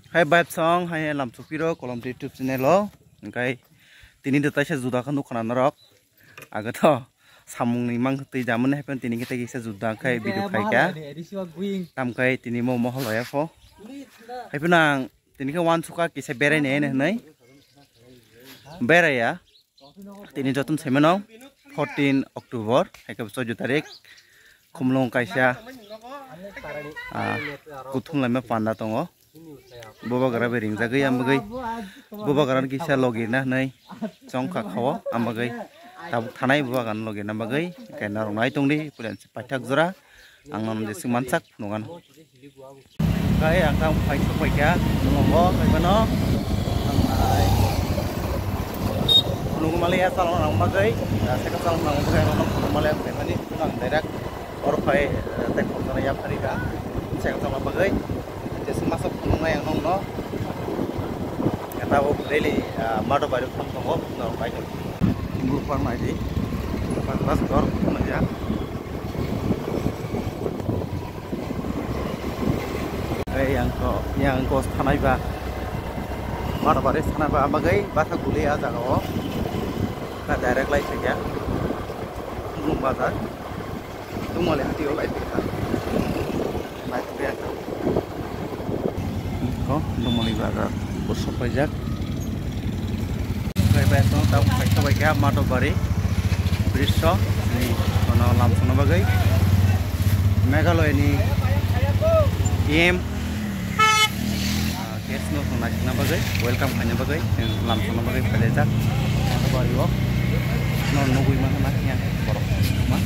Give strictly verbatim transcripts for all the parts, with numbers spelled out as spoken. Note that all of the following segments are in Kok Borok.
Hai vibe song, hai lamchukpiro Kolom YouTube channel o. Hingkai tini de taisa juda khe nukha na norok. Aga to samung ni mang twi jamani hai phan tini khe tei kisa juda khai video khai kha. Tam khai tini mo mohol ya pho. Hai phan ang tini khe wan suka kisa berai ne hinwi. Berai ya. Tini joton saimano fourteen October, hai khe choudo tarik, Khumlung kaisa, ah, kuthum laima panda tongo. Bubagra bai ringjagwi, ang bagwi bubagra kisa logirna hinwi chongkha khao, ang bagwi tabuk thanai bubagra logirna bagwi, khe norok nai tongdi, puila paithak jora. Ang nono jeswk mansak phunukgano. Kai ang tang phai sok phai kha, nongo phai phano. Ang nai. Phunuk maliya salon ang bagwi, ah, seka salon ang bagwi, ang nono phunuk maliya phai phani, ang direct or phai, eh, tei khoroksa ya phari kha, seka salon bagwi. Jeswk masa phunuk nai ang nono. Kata o daily, ah, mato bari phang tongo, no pai tongo. Bupang nai di. Bupang bas dor phunuk ya. Ei, yang ko, yang ko thanai ba. Mano bare thanai ba, ang bagwi basa guli a jaga o. Ka direct lai thai ya. Bung bazar. Tung male hati o lai thai ya. Lai thai ya. Ko, Dumali bazar. Bo sopai jak. Bai bai tong tang pai sobai kha Matobari bridge o ni kono lam songna bagwi Meghalaya ni E M, ah, guest no song naisingna bagwi welcome khaina bagwi lam songna bagwi phailajak Matobari o no nugwi mankhana yang borok ma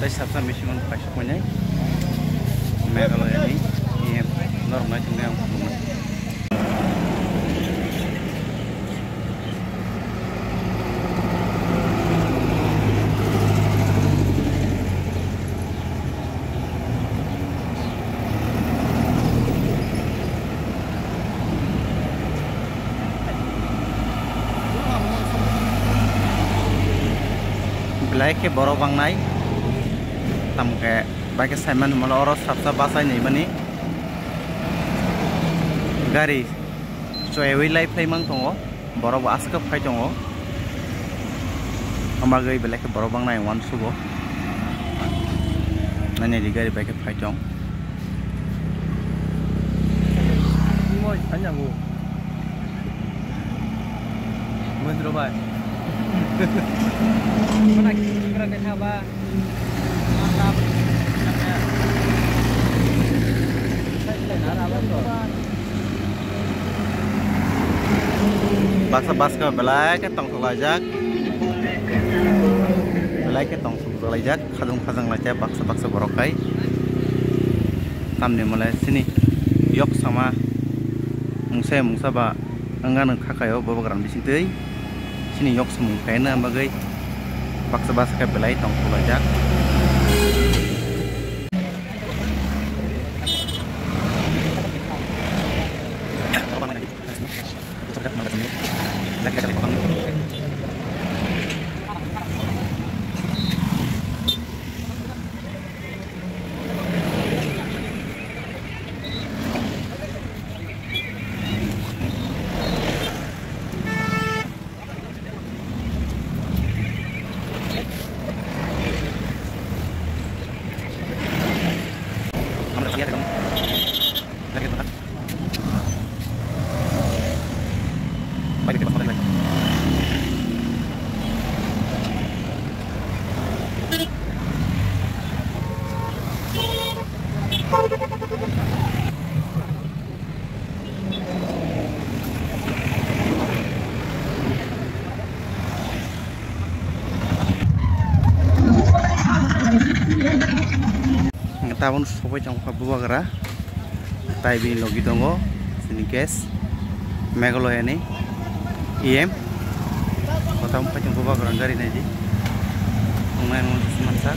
tei sabsa machine on kaisa koinai Meghalaya ni E M norok naisingna yang khulumnai. Belai khe borok bangnai, tamo khe bai khe saimano hwnmano oro sabsa bachai naimani gari. Choyaui lai phlai mang tongo, borok bo aswk phai tongo. Hamagwi belai khe borok bang nai uansugo. Nani di gari bai khe phai tong. Mundro bai. Baksa baska belai khe tongthok laijak, belai khe tongthok laijak, khajang khajang laijak baksa baksa borok kai. Tamni mole sini yok sama mungsa mungsa ba wngya nang kha kaio bobo gram bisingtwi. Chini yok samung khaina bagwi baksa baksa khe belai tong khulajak. Tabuk sogwi tongkha bubagra, tai bini logi tongo chini guest Meghalaya ni E M. Kotham phai tong bubagra gari naidi. Tongnai nung mansa.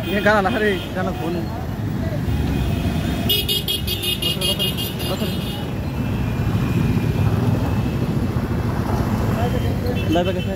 Ye gana na hari, gana phone. Live ka sa?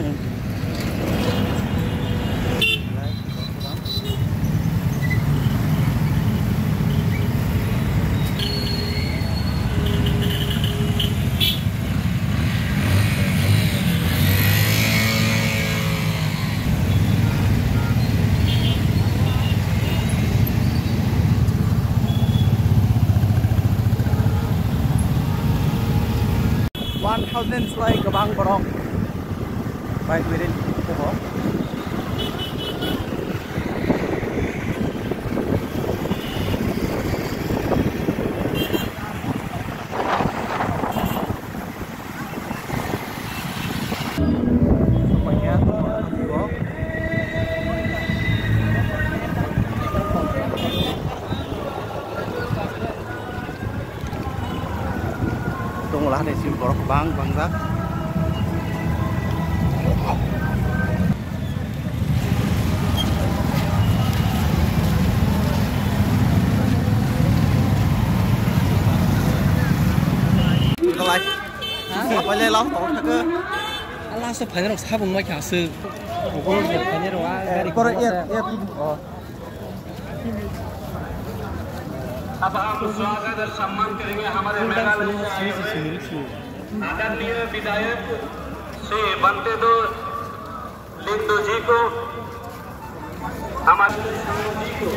One thousand slai kwbang borok bai kwrwi tongo. Tongla hai si borok bang bangjak. Kalai. Apa le lam tong thaka? Ala so phainai rok sabung mai kha se. Bokol rok phainai rok a gari koro koro ya sa. Ya. अब हम स्वागत और सम्मान करेंगे हमारे मेघालय से आए हुए आदरणीय विधायक श्री बंतेदो लिंदो जी को, हमारे जी को।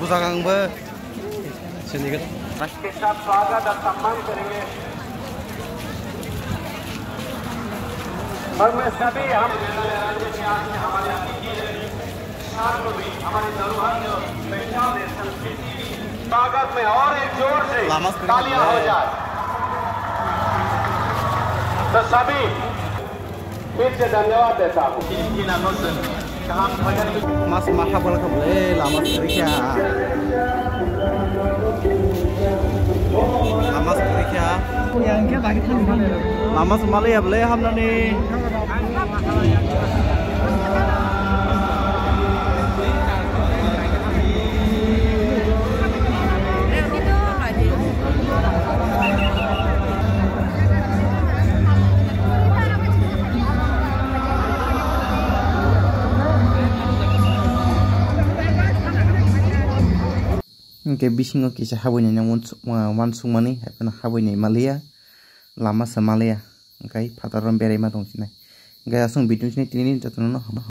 Bujak ang bo. के साथ स्वागत और सम्मान करेंगे। और मैं सभी हम स्वागत में और एक जोर से तालियां हो जाए। तो सभी फिर से धन्यवाद देता हूँ। Mas ma habal kha bole lama sari kha. Lama sari kha. Lama sumali ya bole hamnani. Hingke bisingo kisa habwi nai wansuk-, wansukmani, haiphano habwi nai maliya, lama sa maliya, hingke phataro berai ma tong sinai. Hingke aswk video sini tini jotono no hama.